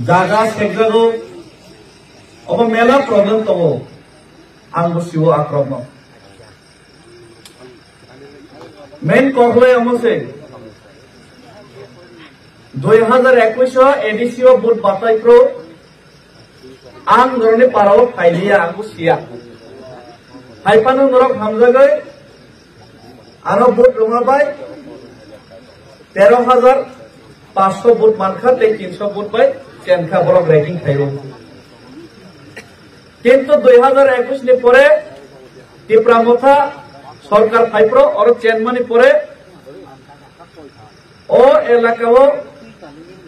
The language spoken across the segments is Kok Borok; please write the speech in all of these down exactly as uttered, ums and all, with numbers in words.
Jaga sekjago, obo mela problem tongo, ang bo siwo akrokno. Main koklai omo se, dui hazar ekwis o A D C o vote batai pro, ang norokni parao phailiya, ang bo siya. Hai phano norok hamjagwi, ano vote rwma bai tero hazar paanch sho vote mankha tei tin sho vote bai chenkha, borok rating khaio. Kintu dui hazar ekwis ni pore Tipra Motha sorkar phaipro, oro chenmani pore o elaka o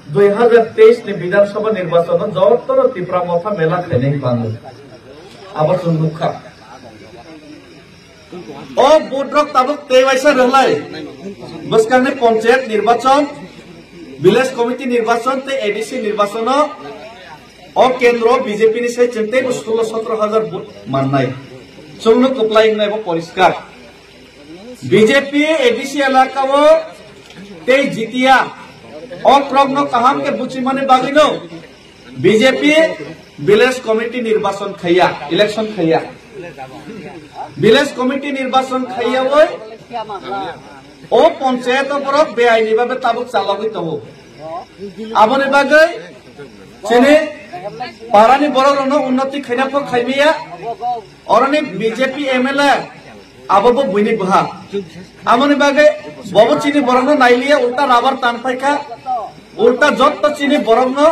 dui hazar teis ni Bidhan Sabha nirbachon o jotono Tipra Motha mela khainai bango. Abo chwng nukha. O vote rok tabuk tei waisa rwlai. Bwskangni panchayat nirbachon, village committee nirbachon tei A D C nirbachono o kendro B J P ni sai chwng teibo sullo sotro hazar vote mannai. Chwngno kwplai wngnai bo poriskar. B J P A D C elaka o tei jitiya o progno kaham khe buchimani bagwino B J P village committee nirbachon khaiya, election khaiya. Village committee nirbachon khaiya oi o panchayat o borok beaini babe tabuk chalogwi tongo. Aboni bagwi chini parani borok rokno unnoti khaina phok khaimiya. Oroni B J P M L A abo bo buini bwha. Aboni bagwi bobo chini borokno nailiya, ulta rabar tan phaikha, ulta jotto chini borokno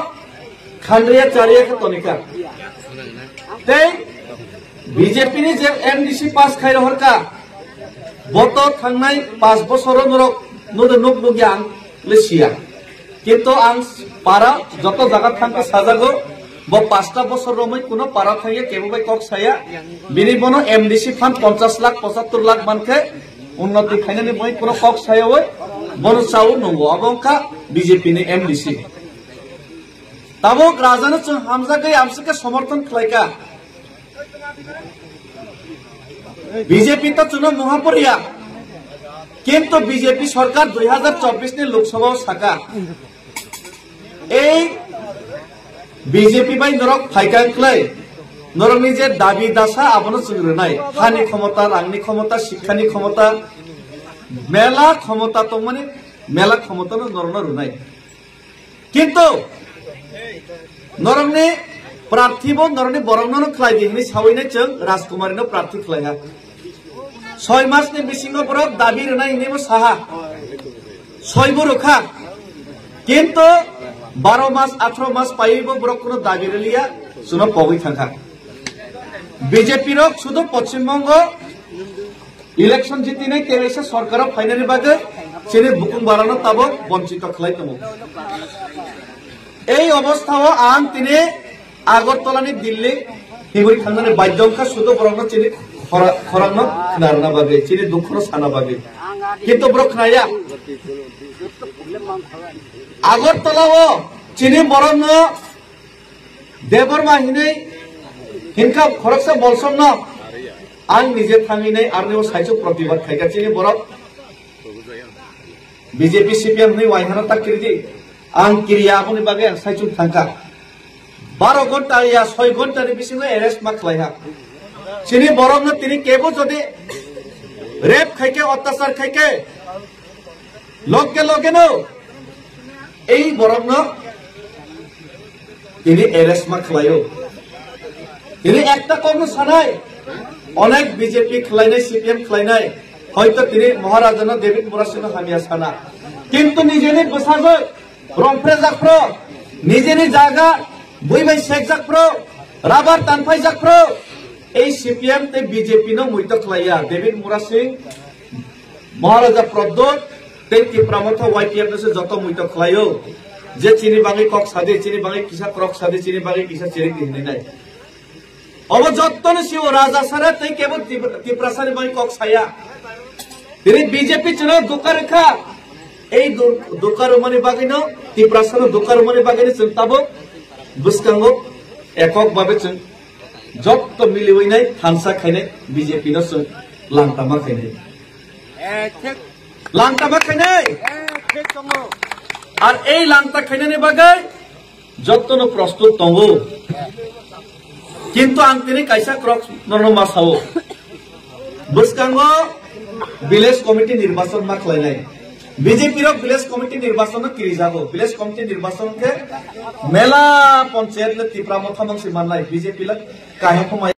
khandriya chariya khe tonikha. Tei B J P ni je M D C pass khai rohorkha, boto thangnai paanch bosoro norok node nuk nukya ang le siya. Kintu ang para joto jaga thangkha sajago, bo pasta bosor romwi kuno para thangya kebo bai kok saya. Bini bono M D C phan ponchash lakh, pochattor lakh mankhe unnoti khainani bai kuno kok saya oi, bono chao nungo, abo wngkha B J P ni M D C. Tabuk rajano chwng hamjagwi amsike somorthon khlaikha. B J P to chwngno mungha poriya, kintu B J P sorkar dui hazar chobbish ni Lok Sabha o saka, ei B J P bai norok phaikang khlai, norokni je dabi dasa abono chwng rwnai, hani khomota, rangni khomota, sikhani khomota, mela khomota tongmani, mela khomotano norokno rwnai. Kintu norokni prarthi bo norokni borokno khlai di hinwi sawi nai chwng Rajkumari no prarthi khlai ha. Soi mas ni bisingo borok dabi rwnai hinwi bo saha. Soi bo rwkha. Kintu baro mas, atharo mas paiwi bo borok kuno dabi rwliya, chwngno pogwi thangkha. B J P rok sudu Poschim Bongo election jitinai tei waisa sorkaro phainani bagwi chini bukung barano tabuk bonchito khlai tongo. Ei obostha o ang tini Agartala ni Delhi himwi thangnani badhyo wngkha, sudu borokno chini khora-, khorangno khnarwna bagwi, chini dukhono sana bagwi. Kintu borok khnaya. Agartala o chini borokno Debbarma hinwi hinkha khoroksa bolsomno ang nije thangwi nai arni o saichuk protibad khaikha chini borok. B J P C P M hinwi waihano ta kiridi. Ang kiriya aboni bagwi ang saichuk thangkha. Baro ghonta ya soi ghonta ni bisingo arrest ma khlaiha. Chini borokno tini kebo jodi rape khaikhe, otyachar khaikhe, loge loge no ei borokno tini arrest ma khlaio. Tini ekta kokno sanai, onek B J P khlainai, C P M khlainai, hoito tini Maharajano David Murasingno hamya sana. Kintu nijeni bwsajwk rongphrejak phro, nijeni jaga bui bai sekjak phro, rabar tanphaijak phro, ei C P M tei B J P no muito khlaiya. David Murasing, Maharaja Pradyot tei Tipra Motha Y T F no se joto muito khlaio. Je chini bagwi kok sadi, chini bagwi kisa krok sadi, chini bagwi kisa chirik di hinwi nai. Obo jottoni sio Raja sara tei kebo Tip-, Tiprasani bagwi kok saya. Tini B J P chwngno dukha rwkha. Ei du-, dukha rwmani bagwino, Tiprasano dukha rwmani bagwino chwng tabuk bwskango ekok babe chwng jotto miliwi nai thansa khainai B J P no chwng langtama khainai. Eh, thik. Langtama khainai. Eh, thik tongo. Ar ei langta khainani bagwi Jottono prostut tongo. Kintu ang tini kaisa krok nono ma sao. Bwskango village committee nirbachon ma khlainai. B J P rok village committee nirbachon no kirijago. Village committee nirbachon khe mela panchayat le Tipra Motha mang si mannai. B J P le kaham